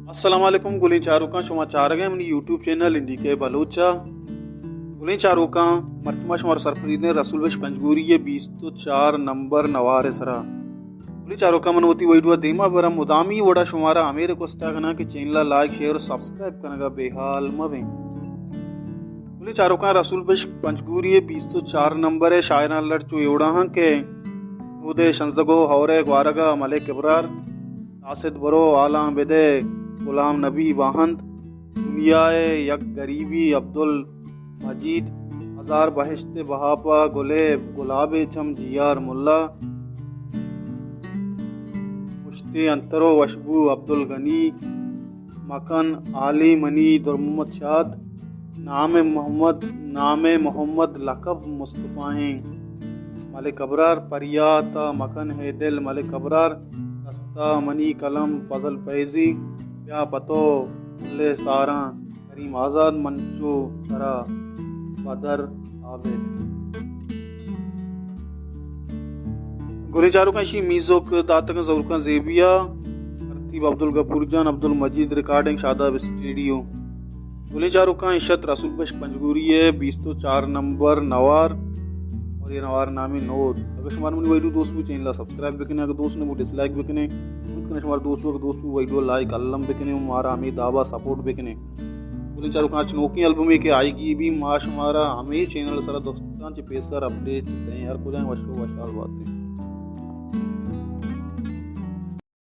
السلام علیکم گلیں چاروکاں، شما چارگ ءَ منی یوٹیوب چینل این ڈی کے بلوچ ءَ۔ گلیں چاروکاں، مرچی ما شمارا سرپدی دیں رسول بخش پنجگوری ءِ بیست ءُ چار نمبر نوار ءِ سرا۔ گلیں چاروکاں، من وتی ویڈیو ءَ دیما براں، مدامی وڑا شمارا ہمے ریکویسٹ ءَ کناں کہ چینل ءَ لائک، شیئر ءُ سبسکرائب کنگ ءَ بے حال مہ بیں۔ گلیں چاروکاں، رسول بخش پنجگوری ءِ بیست ءُ چار نمبر ءِ شاعراں لڑ چو اے وڑا ہاں کہ نود ءِ شنزگ ءُ ہور ءِ گوارگ ءَ ملک ابرار، قاصد برو حالاں بدے غلام نبی باہند، دنیا ءِ یک گریبی عبدالمجید، ہزار بہشت ءِ بہا پہ گل ءِ گلاب ءِ چم جی آر ملا، مشتے انتر ءُ وشبو عبدالغنی، مکن عالی منی در محمد شاد، نام محمد، نام محمد لقب مصطفی ایں۔ ملک ابرار، پریات ءَ مکن ہے دل ملک ابرار، دستا منی قلم فضل فیضی، بیا پتو لے ساراں کریم آزاد، منچو ترا بدر عابد۔ گلیں چاروکاں، اشی میوزک داتگ زورکاں زیبیا، ترتیب عبدالغفور جان، عبدالمجید ریکارڈنگ، شاداب اسٹوڈیو۔ گلیں چاروکاں، اشت رسول بخش پنجگوری ءِ بیست ءُ چار نمبر نوار اور یہ نوار نامی نود۔ اگر شمار منی ویڈیو دوست بو، چینل ءَ سبسکرائب بکنے، اگر دوست نہ بو، ڈس لائک بکنے۔ امید کناں شمار دوست بو، اگر دوست بو، ویڈیو لائک الم بکنے اور مارا ہمے دابا سپورٹ بکنے۔ گلیں چاروکاں، اچ نوکیں البمے کہ آئیگی بی، ما شمارا ہمے چینل سرا دوستاں چہ پیسر اپڈیٹ دیں۔ ہر کجائیں وش ءُ وشحال باتیں۔